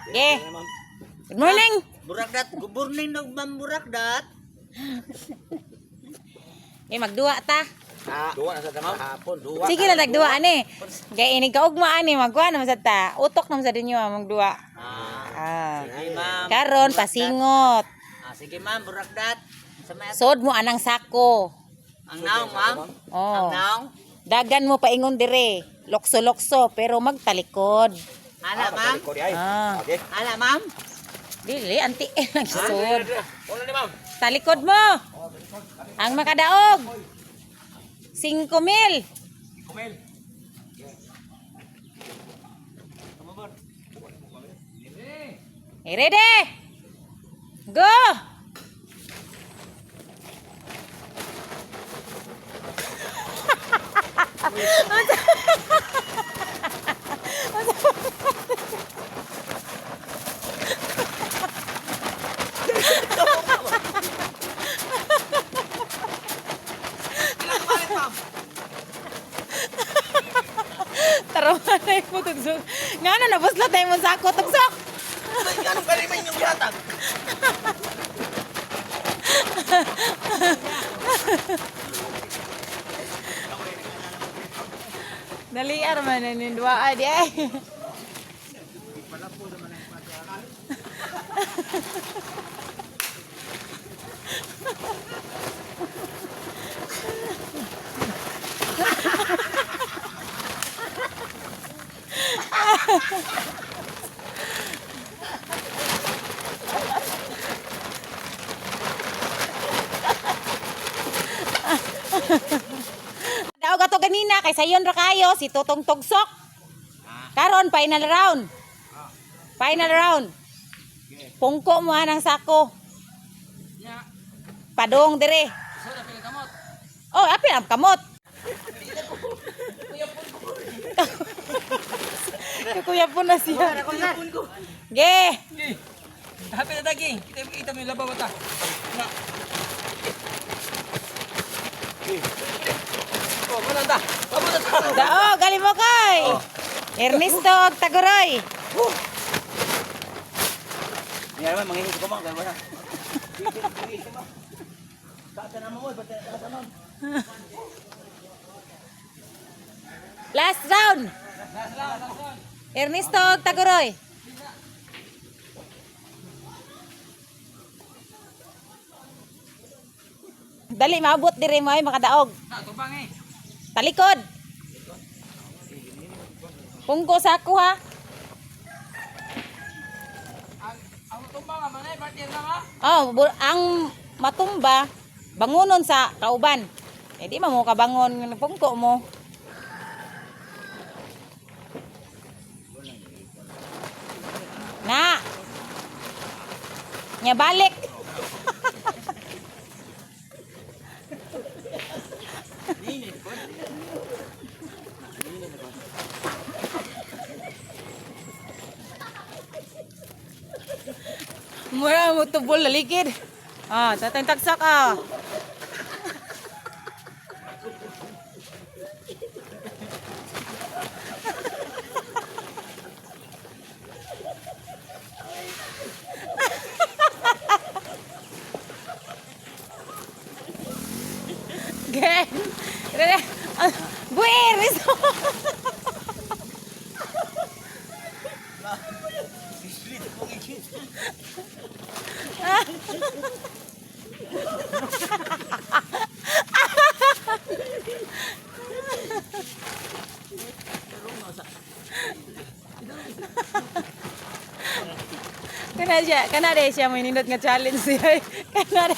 Okay. Good morning. Burakdat, good morning dog, ma'am, burakdat. Eh, magduwa ta. Duwa na sa ma'am. Hapon, duwa. Sige lang nagduwa ani. Kay inig kaugma ani magkuha naman sa ta. Utok naman sa dinyo ah, magduwa. Ah, Ah. sige, ma'am. Karon pasingot. Ah, sige, ma'am, burakdat. Sa may Sod mo anang sako. ang naong, ma'am. Oh. Ang naong. Dagan mo paingon dire. Lokso-lokso pero magtalikod. Ala, ma'am. Ah. Ala, ma'am. Dili anti lang sod. Talikod mo. Ang makadaog. 5 mil. Eh, ready? Go! Tara na mo tugsok. Nga na nabuslat na imong sako tugsok. Anong kalimay niyong yatag? Dali man na ning duaa di ay. Daog ato ganina kay sayon ra kayo si Tutong Tugsok. Karon final round. Final round. Pungko mo ang sako. Padong dire. Oh, apil ang kamot. Kuya po na siya. Ge. Happy na daging. Kita kita mo yung labaw ta. Na. Oh, mana ta? Pabot ta. Daog, galing mo kay. Ernesto og Taguroy. Yan naman, manginis ko, ma'am. Kaya wala. Last round. Ernesto og Taguroy. Dali maabot dire mo ay makadaog. Na, tubang eh. Talikod. Pungko sa ako ha. Ang tumbang nga manay partner na ka. Oh, ang matumba bangunon sa kauban. Eh di man mo kabangon ng pungko mo. Na. Nya balik. Mura mo tubol lalikid. Ah, tatang taksak ah. Gen. Ready? Ah, Buir. Kana siya, kana de siya mo nindot nga challenge siya. Kana de.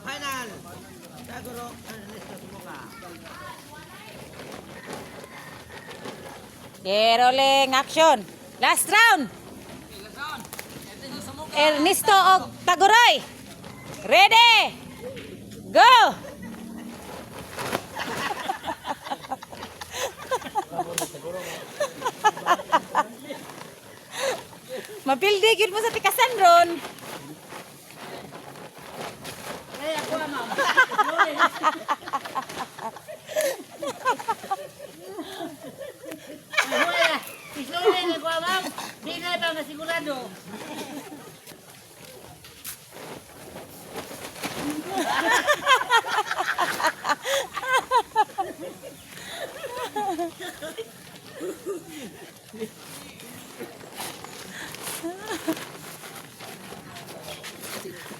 Final. Taguro, Ernesto Sumuka. Okay, rolling action. Last round. Last round. Ernesto og Taguroy. Ready? Go! Mapildi gyud mo sa tikasan ron. Islowin na ko, ma'am. Di na ba masigurado?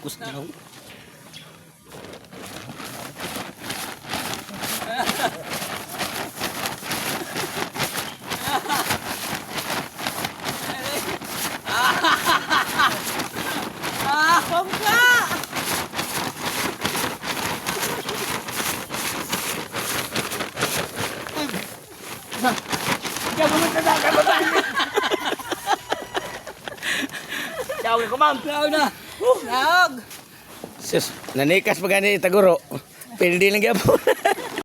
Kus na. Pongka! Ciao ko, ma'am. Ciao na. Laog! Sus, nanikas pa gani taguro. Pildi lang gyapon.